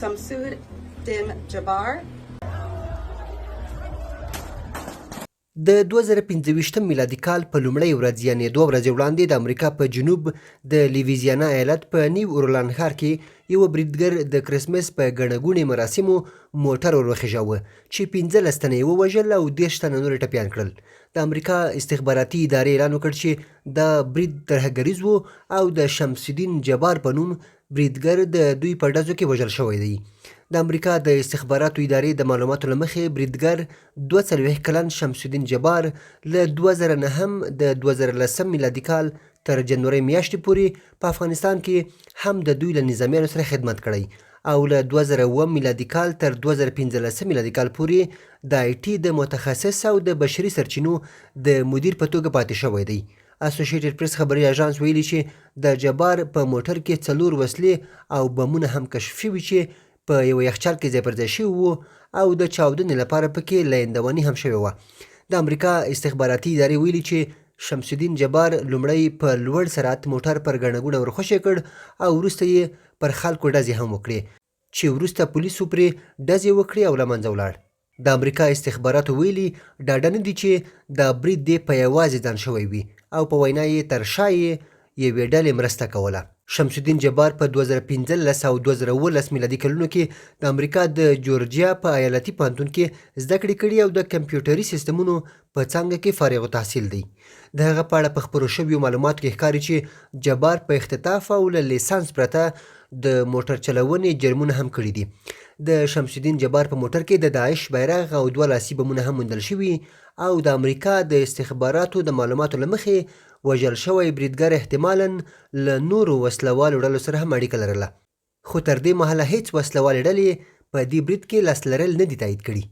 Shamsud-Din Jabbar. د 2025 میلادي کال په لومړۍ ورځ، یعنې دوه ورځې وړاندې، د امریکا په جنوب د لیویزیانا ایالت په نیو اورلان ښار کې یوه بریدګر د کرسمس په ګڼه ګوڼې مراسمو موټر ور وخېژاوه چې 15 تنه یې ووژل او 30 تنه نور یې ټپیان کړل. د امریکا استخباراتي ادارې اعلان وکړ چې دا برید ترهګریز و او د شمس الدین جبار په نوم بریدګر د دوی په ډزو کې وژل شوی دی. د امریکا د استخباراتو ادارې د معلوماتو له مخې، بریدګر 42 کلن شمس الدین جبار له 2009 د 2010 میلادي کال تر جنورۍ میاشتې پورې په افغانستان کې هم د دوی له نظامیانو سره خدمت کړی او له 2007 میلادي کال تر 2015 میلادي کال پورې د آی ټي د متخصص او د بشري سرچینو د مدیر په توګه پاتې شوی دی. اسوشیټډ پریس خبري اژانس ویلي چې د جبار په موټر کې څلور وسلې او بمونه هم کشف شوي چې په یوه یخچال کې ځای پر ځای شوي وو او د چاودنې لپاره پکې لیندواني هم شوې وه. د امریکا استخباراتي ادارې ویلي چې شمس الدین جبار لومړی په لوړ سرعت موټر پر ګڼه ګوڼه ورخوشې کړ او وروسته یې پر خلکو ډزې هم وکړې چې وروسته پولیسو پرې ډزې وکړې او له منځه ولاړ. د امریکا استخباراتو ویلي، ډاډه نه دي چې دا برید دې په یوازې ځان شوی وي او په وینا یې تر شا یې یوې ډلې مرسته کوله. شمس الدین جبار په 2015 او 2017 میلادي کلونو کې د امریکا د جورجیا په ایالتي پوهنتون کې زده کړې کړي او د کمپیوټري سیستمونو په څانګه کې فارغ التحصیل دی. د هغه په اړه په خپرو شویو معلوماتو کې ښکاري چې جبار په اختطاف او له لیسانس پرته د موټر چلونې جرمونه هم کړي دي. د شمس الدین جبار په موټر کې د داعش بیرغ او دوه لاسي بمونه هم موندل شوي او د امریکا د استخباراتو د معلوماتو له مخې وژل شوی بریدګر احتمالاً له نورو وسله والو ډلو سره هم اړیکه لرله. خو تر دې مهاله هېڅ وسله والې ډلې په دې برید کې لاس لرل نه دي تایید کړي.